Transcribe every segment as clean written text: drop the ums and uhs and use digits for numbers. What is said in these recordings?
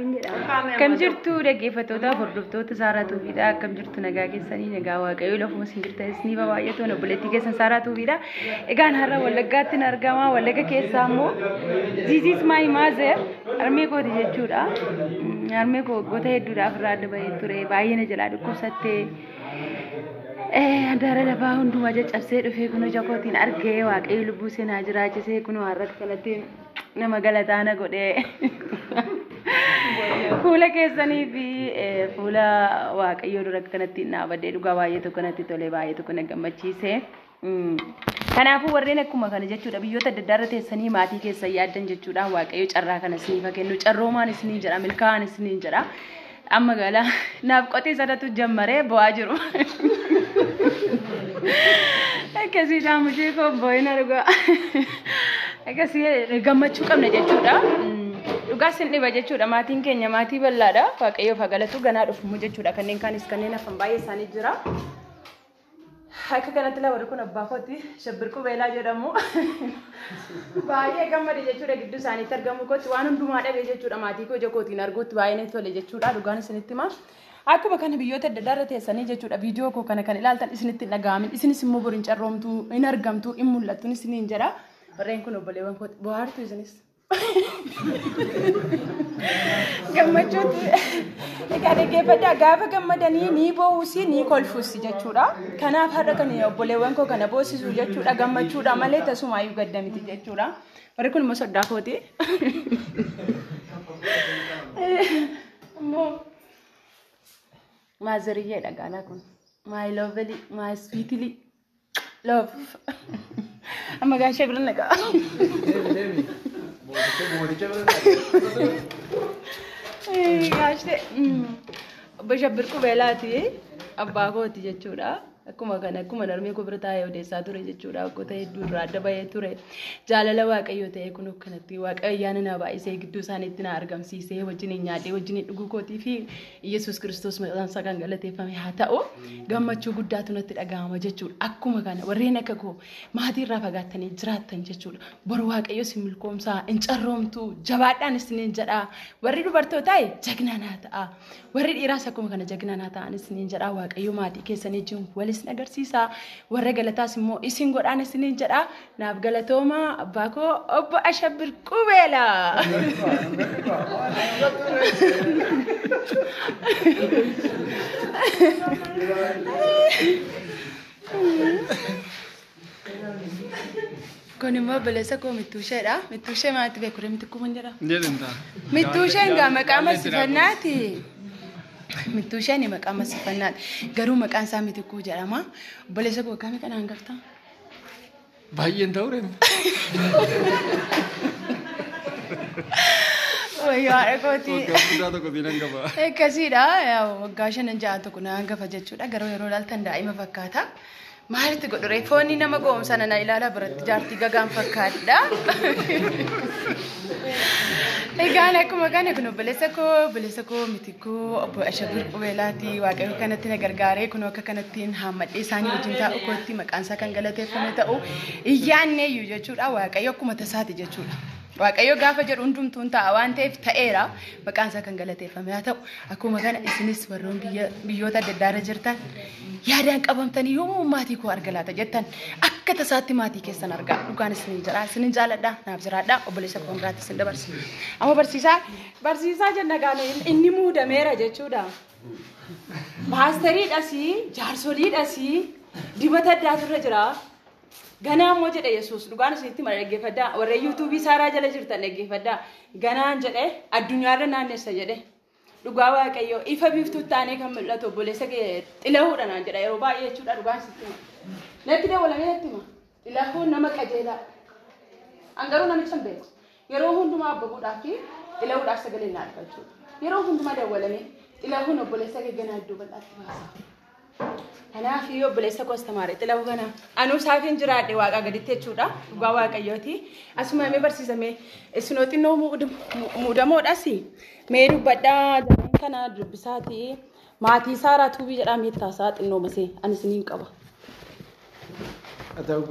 Akkam jirtu dhaggeeffattoota hordoftoota Saaraa Tuubiidha. Akkam jirtu nagaa keessanii nagaa waaqayyoo lafuma isin jirtan isinii baay'atu obboleettii keessan Saaraa Tuubiidha. Egaan har'a Wallaggaatti argama. Wallagga keessaa immoo This is my mother harmee kooti jechuudha. Harmee koo waggoota hedduudhaaf irraa adda bahee ture. Baay'ee na jalaa dhukkubsattee. Handaara lafaa hundumaa caccabsee dhufee kunoo ija kootiin argee waaqayyo lubbuu seenaa jiraachisee kunoo har'a kanatti nama galataa na godhee. Fuula keessanii fi fuula waaqayyoo dura kanatti dhaabadhee dhugaa baay'ee tokko natti tole baay'ee tokko na gammachiise. Kanaafuu warreen akkuma kana jechuudha biyyoota adda addaa irra teessanii maatii keessan yaaddan jechuudha waaqayyo carraa kana isiniif haa kennu carroomaan isiniin jedha milkaa'aan isiniin jedha. Amma gala naaf qotee sanatu jammaree bo'aa jiru. Akkasii shaamushee koo bo'ina dhugaa. Akkasii gammachuu qabna jechuudha. Dhugaa sin dhiba jechuudha maatiin keenya maatii bal'aadha. Waaqayyoof haa galatu ganaa dhufumu jechuudha kanneen kaanis kanneen hafan baay'ee isaanii jira. Akka kanatti lawarri kun abbaa kooti Shabbir Qubeelaa jedhamu. Baay'ee gammade jechuudha gidduu isaaniitti argamu kooti waan hundumaa dhabe jechuudha maatii koo ija kootiin arguutti baay'ee natti tole jechuudha dhugaan isinitti hima. Akkuma kana biyyoota adda addaa irra teessanii jechuudha viidiyoo koo kana kan ilaaltan isinitti hin dhaga'amin isinis immoo bor hin carroomtu hin argamtu hin mul'attu isiniin jedha. Warreen kun obboleewwan kooti bohaartu isinis. Gammachuutti egaa dhaggeeffadhaa gaafa gammadanii ni boo'usi ni kolfusi jechuudha. Kanaaf har'a kan obboleewwan koo kana boosisu jechuudha gammachuudha malee tasumaayyuu gadda miti jechuudha. Warri kun immoo soddaa kooti. Immoo maazariyyeedha gaalaa kun. My lovely, my sweetly love. Amma gaashee bira naqa. Gaashee obbo Shabbir Qubeelaati abbaa kooti jechuudha. Akkuma kana akkuma narmee koo bira taa'ee odeessaa ture jechuudha. Waggoota hedduu irraa adda bahee ture. Jaalala waaqayyoo ta'ee kun akkanatti waaqayyo ayyaana na baay'isee gidduu isaaniitti na argamsiisee wajjin hin nyaadhee wajjin hin dhuguu kootii fi Iyyasuus Kiristoos maqaan isaa kan galateeffame haa ta'u gammachuu guddaatu natti dhaga'ama jechuudha. Akkuma kana warreen akka koo maatii irraa fagaattanii jiraattan jechuudha. Boru waaqayyo si milkoomsaa hin carroomtu jabaadhaan isiniin jedha. Warri dubartootaa jagnaa naa ta'a. Warri dhiiraas akkuma kana jagnaa naa ta'an isiniin jedha. Waaqayyo maatii keessanii wajjin wal isin agarsiisa. Warra galataas immoo isin godhaan isiniin jedha. Naaf galatooma abbaa koo obbo Ashabbir Qubeelaa. Kun immoo obboleessa koo Mittuusheedha. Mittuushee maalitti beeku? Mittukuu man jedha. Jedhin ta'a. Mittuusheen gaa maqaa masifannaati. Mittuusheen maqaa masifannaati. Garuu maqaan isaa Mitikuu jedhama. Obboleessa koo waggaa meeqa naan hangafta? Baay'een ta'uu reema. Wayyoo haadha kooti. Waggaa guddaa tokko siin hangafa. Akkasiidha. Waggaa 5 6 tokko na hangafa jechuudha. Garuu yeroo ilaaltan daa'ima fakkaata. Maalitti godhu ree? Foonni nama goomsana na ilaalaa biratti jaartii gagaan fakkaadha. Egaan akkuma kana kun obboleessa koo Mitikuu obbo Ashabir Qubeelaati. Waaqayyo kanatti na gargaaree kun akka kanattiin haammadhee isaanii wajjin taa'u kootti maqaan isaa kan galateeffame ta'u iyyaanneeyyuu jechuudha. Waaqayyo akkuma tasaati jechuudha. Waaqayyo gaafa jedhu hundumtuun ta'a waan ta'eef ta'eera. Maqaan isaa kan galateeffame haa ta'u. Akkuma kana isinis warroon biyyoota adda addaa irra jirtan yaadaan qabamtanii yoomuu maatii koo arga laata jettan akka tasaatti maatii keessan argaa. Dhugaan isiniin jedha. Isinin jaaladha. Naaf jiraadha. Obboleessa koo biraatti isin dabarsa. Amma barsiisaa jenna gaana inni muudameera jechuudha. Paasteriidhas jaarsoliidhas dibata addaatu irra jira. Ganaa immoo jedhe Yesuus dhugaan isinitti mala dhaggeeffadhaa. Warreen yuutuubii Saaraa jala jirtan dhaggeeffadhaa. Ganaan jedhe addunyaarra naannessa jedhe. Dhugaa waaqayyoo ifa biiftuu taanee kan mul'atu obboleessa kee xilahuudha naan jedha yeroo baay'ee jechuudha dhugaan sitti hima. Natti dabalamee natti hima. Xilahuun nama qajeelaa. An garuu namicha hin beeku. Yeroo hundumaa abbabuudhaa fi xilahuudhaaf sagalee naa dhufa jechuudha. Yeroo hundumaa dabalamee xilahuun obboleessa kee ganaa iddoo bal'aatti baasa. Kanaaf obboleessa koo astamaare xilahu kana anuu isaafin jiraadhe waaqaa gaditti jechuudha. Dhugaa waaqayyooti. Asuma mee barsiisamee isinoo xinnoo muudamoodhas mee dubbadhaa jarreen kana dubbisaati. Maatii Saaraa Tuubii jedhaa meettaasaa xinnoo masee ani isiniin qaba. Haa ta'u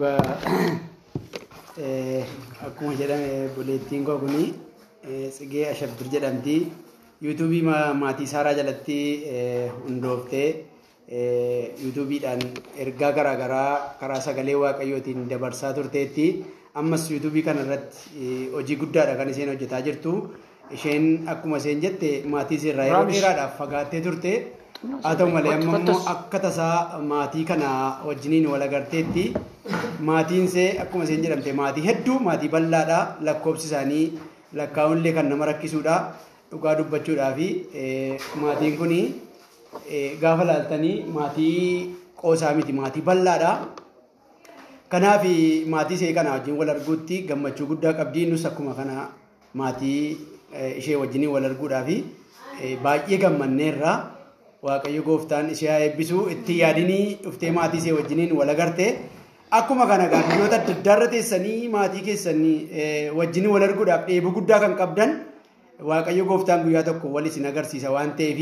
akkuma jedhame obboleettiin koo kuni Tsigee Ashabbir jedhamti. Yuutuubii maatii Saaraa jalatti hundooftee yuutuubiidhaan ergaa garaagaraa karaa sagalee Waaqayyootiin dabarsaa turteetti. Ammas yuutuubii kanarratti hojii guddaadha kan isheen hojjetaa jirtu. Isheen akkuma isheen jette maatii isheerraa yeroo dheeraadhaaf fagaattee turte. Haa ta'u malee amma immoo akka tasaa maatii kana wajjiniin wal agarteetti. Maatiin ishee akkuma isheen jedhamte maatii hedduu maatii bal'aadha. Lakkoofsi isaanii lakkaa'uunillee kan nama rakkisuudha. Dhugaa dubbachuudhaa fi maatiin kun gaafa laaltanii maatii qoosaa miti maatii bal'aadha. Kanaaf maatii ishee kana wajjin wal arguutti gammachuu guddaa qabdi. Nus akkuma kana maatii ishee wajjin wal arguudhaa fi baay'ee gammanneerra. Waaqayyo gooftaan ishee haa eebbisu. Itti yaadinii dhuftee maatii ishee wajjiniin wal agarte. Akkuma kana biyyoota adda addaarra teessanii maatii keessanii wajjin wal arguudhaaf dheebuu guddaa kan qabdan Waaqayyo gooftaan guyyaa tokko wal isin agarsiisa waan ta'eef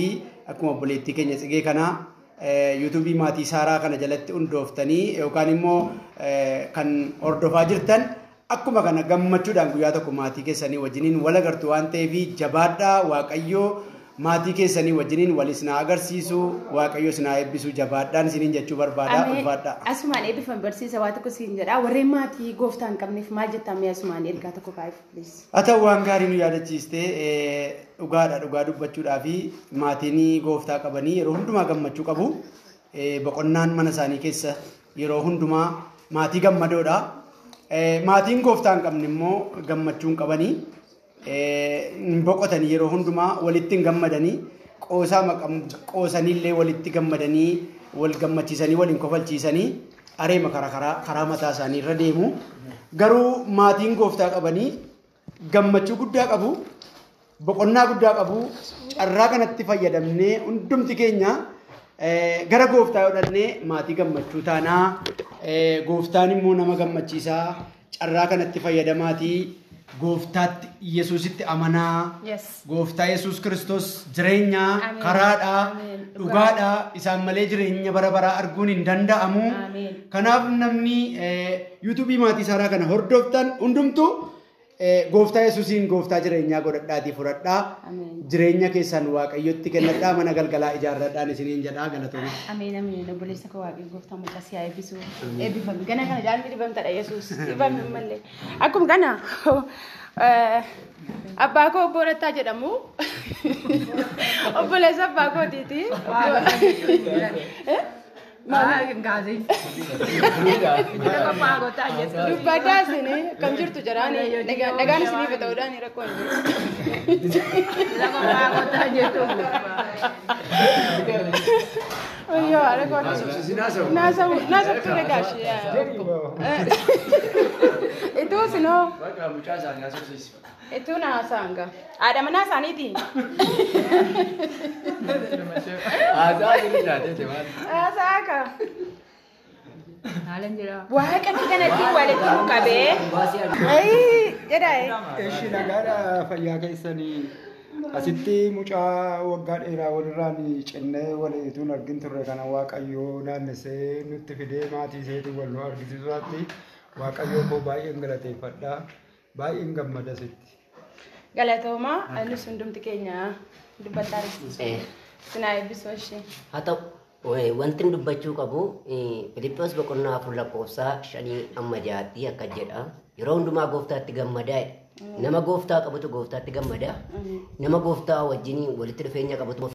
akkuma obboleettii keenya Tsigee kana yuutuubii maatii Saaraa kana jalatti hundooftanii yookaan immoo kan hordofaa jirtan akkuma kana gammachuudhaan guyyaa tokko maatii keessanii wajjiniin wal agartu waan ta'eef jabaadhaa. Waaqayyo maatii keessanii wajjiniin wal isin agarsiisu. Waaqayyo isin haa eebbisu. Jabaadhaan isiniin jechuu barbaada. Ulfaadhaa. Asumaan eebbifame barsiisa waa tokko siin jedha. Warreen maatii gooftaa hin qabneef maal jettaa mee asumaan ergaa tokko kaa'eef please. Haa ta'u waan gaarii nu yaadachiiste dhugaadha. Dhugaa dubbachuudhaa fi maatiin gooftaa qabanii yeroo hundumaa gammachuu qabu. Boqonnaan mana isaanii keessa yeroo hundumaa maatii gammadoodha. Maatiin gooftaa hin qabne immoo gammachuu hin qabanii. Hin boqotanii yeroo hundumaa walitti hin gammadanii qoosaa qoosaniillee walitti gammadanii wal gammachiisanii waliin kofalchiisanii areema karaa mataa isaanii irra deemu. Garuu maatiin gooftaa qabanii gammachuu guddaa qabu, boqonnaa guddaa qabu. Carraa kanatti fayyadamnee hundumti keenya gara gooftaa godhannee maatii gammachuu taanaa. Gooftaan immoo nama gammachiisaa. Carraa kanatti fayyadamaatii gooftaatti Yesuusitti amanaa. Gooftaa Yesuus Kiristoos jireenya karaadhaa dhugaadhaa isaan malee jireenya bara baraa arguun hin danda'amu. Kanaaf namni yuutuubii maatii Saaraa kana hordoftan hundumtuu gooftaa Yesuusiin gooftaa jireenyaa godhadhaatii fudhadhaa. Jireenya keessan Waaqayyotti kennadhaa. Mana galgalaa ijaarradhaan isiniin jedhaa. Galatooma. Ameen ameen. Obboleessa koo Waaqayyo gooftaa mucaa si haa eebbisu. Eebbifami. Gana kana jaalli dhibamtadha Yesuus. Dhibami malee. Akkuma kana abbaa koo obbo Rattaa jedhamu. Obboleessa abbaa kootiiti. Dubbaddaa isinii akkam jirtu jedhaani nagaan isiniif ta'uudhaan rakkoo hin jiru. Wayyoo rakkoo naasabtuu dhagaashi. Ituu sinoo. Ituu naasaan gaa. Haadha manaa isaaniiti. Haasaa ka. Waaqa kanatti walitti nu qabee. Jedhaa. Eshi nagaadha fayyaa keessanii. Asitti mucaa waggaa dheeraa walirraan cinnee waliituun argin turre kana Waaqayyoo naannessee nutti fidee maatii isheetiin wal nu argisiisuudhaatti Waaqayyoo koo baay'een galateeffadha. Baay'een gammada sitti. Galatooma nus hundumti keenya dubbataa sinaa eebbisuu ishee. Haa ta'u wanti dubbachuu qabu Filiippoos boqonnaa 4 lakkoofsa 5 amma 6 akka jedha. Yeroo hundumaa gooftaatti gammadaa. Nama gooftaa qabutu gooftaatti gammada. Nama gooftaa wajjin walitti dhufeenya qabutu